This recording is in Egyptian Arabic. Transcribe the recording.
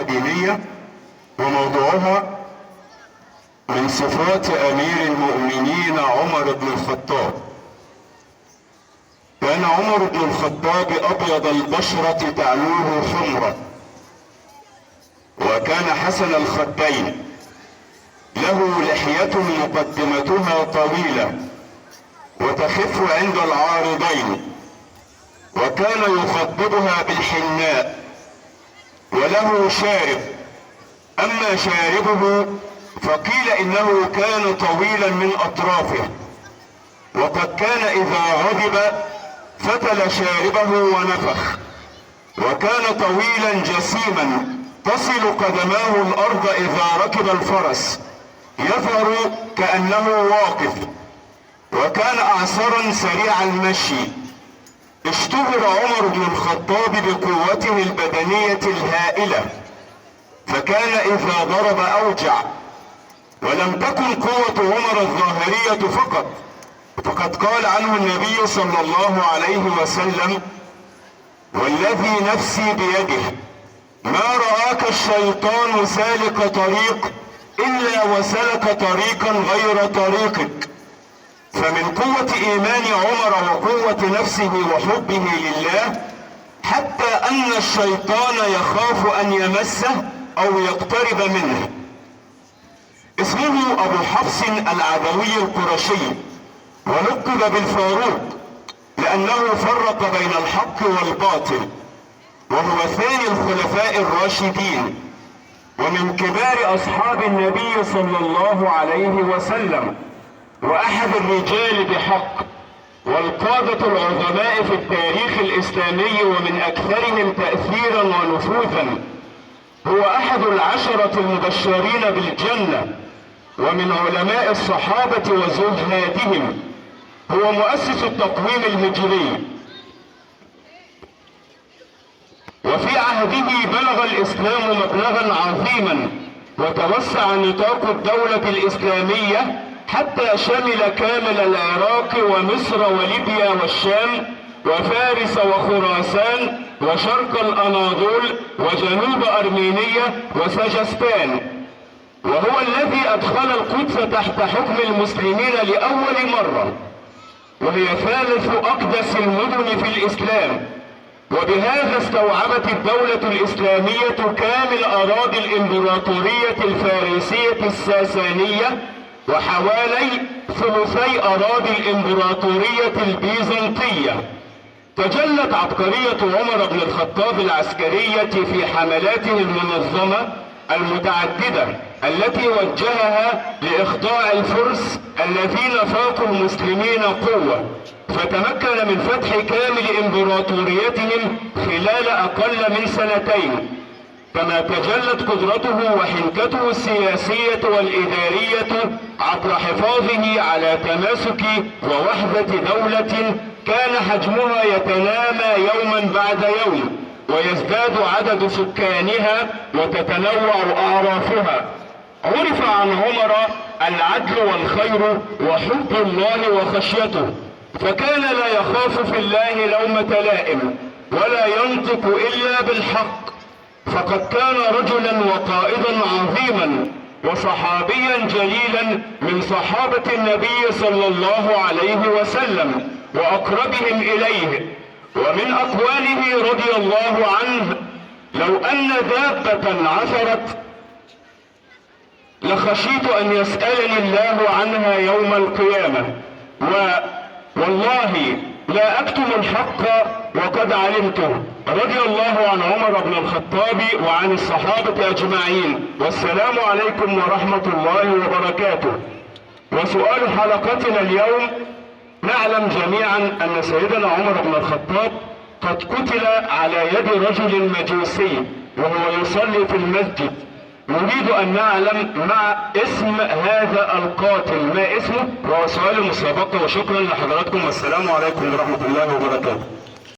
دينية، وموضوعها من صفات أمير المؤمنين عمر بن الخطاب. كان عمر بن الخطاب أبيض البشرة تعلوه حمرة، وكان حسن الخدين، له لحية مقدمتها طويلة وتخف عند العارضين، وكان يخضبها بالحناء، وله شارب. أما شاربه فقيل إنه كان طويلا من أطرافه، وقد كان إذا غضب فتل شاربه ونفخ، وكان طويلا جسيما تصل قدماه الأرض إذا ركب الفرس، يظهر كأنه واقف، وكان أعصرا سريع المشي. اشتهر عمر بن الخطاب بقوته البدنية الهائلة، فكان إذا ضرب أوجع. ولم تكن قوة عمر الظاهرية فقط، فقد قال عنه النبي صلى الله عليه وسلم: والذي نفسي بيده ما رآك الشيطان سالك طريق إلا وسلك طريقا غير طريقك. فمن قوة إيمان عمر وقوة نفسه وحبه لله حتى أن الشيطان يخاف أن يمسه أو يقترب منه. اسمه أبو حفص العدوي القرشي، ولقب بالفاروق لأنه فرق بين الحق والباطل، وهو ثاني الخلفاء الراشدين، ومن كبار أصحاب النبي صلى الله عليه وسلم، وأحد الرجال بحق، والقادة العظماء في التاريخ الإسلامي، ومن أكثرهم تأثيرا ونفوذا. هو أحد العشرة المبشرين بالجنة، ومن علماء الصحابة وزهادهم. هو مؤسس التقويم الهجري، وفي عهده بلغ الإسلام مبلغا عظيما، وتوسع نطاق الدولة الإسلامية حتى شمل كامل العراق ومصر وليبيا والشام وفارس وخراسان وشرق الأناضول وجنوب أرمينية وسجستان. وهو الذي أدخل القدس تحت حكم المسلمين لأول مرة، وهي ثالث أقدس المدن في الإسلام. وبهذا استوعبت الدولة الإسلامية كامل أراضي الإمبراطورية الفارسية الساسانية، وحوالي ثلثي أراضي الإمبراطورية البيزنطية. تجلت عبقرية عمر بن الخطاب العسكرية في حملاته المنظمة المتعددة التي وجهها لإخضاع الفرس الذين فاقوا المسلمين قوة، فتمكن من فتح كامل إمبراطوريتهم خلال أقل من سنتين. كما تجلت قدرته وحنكته السياسية والإدارية عبر حفاظه على تماسك ووحدة دولة كان حجمها يتنامى يوما بعد يوم، ويزداد عدد سكانها وتتنوع أعرافها. عرف عن عمر العدل والخير وحب الله وخشيته، فكان لا يخاف في الله لومة لائم، ولا ينطق إلا بالحق. فقد كان رجلا وقائدا عظيما وصحابيا جليلا من صحابة النبي صلى الله عليه وسلم وأقربهم إليه. ومن أقواله رضي الله عنه: لو أن دابة عثرت لخشيت أن يسألني الله عنها يوم القيامة، والله لا أكتم الحق وقد علمته. رضي الله عن عمر بن الخطاب وعن الصحابة أجمعين، والسلام عليكم ورحمة الله وبركاته. وسؤال حلقتنا اليوم: نعلم جميعا أن سيدنا عمر بن الخطاب قد قتل على يد رجل مجوسي وهو يصلي في المسجد. نريد أن نعلم مع اسم هذا القاتل، ما اسمه؟ وهو سؤال المسابقة. وشكرا لحضراتكم، والسلام عليكم ورحمة الله وبركاته.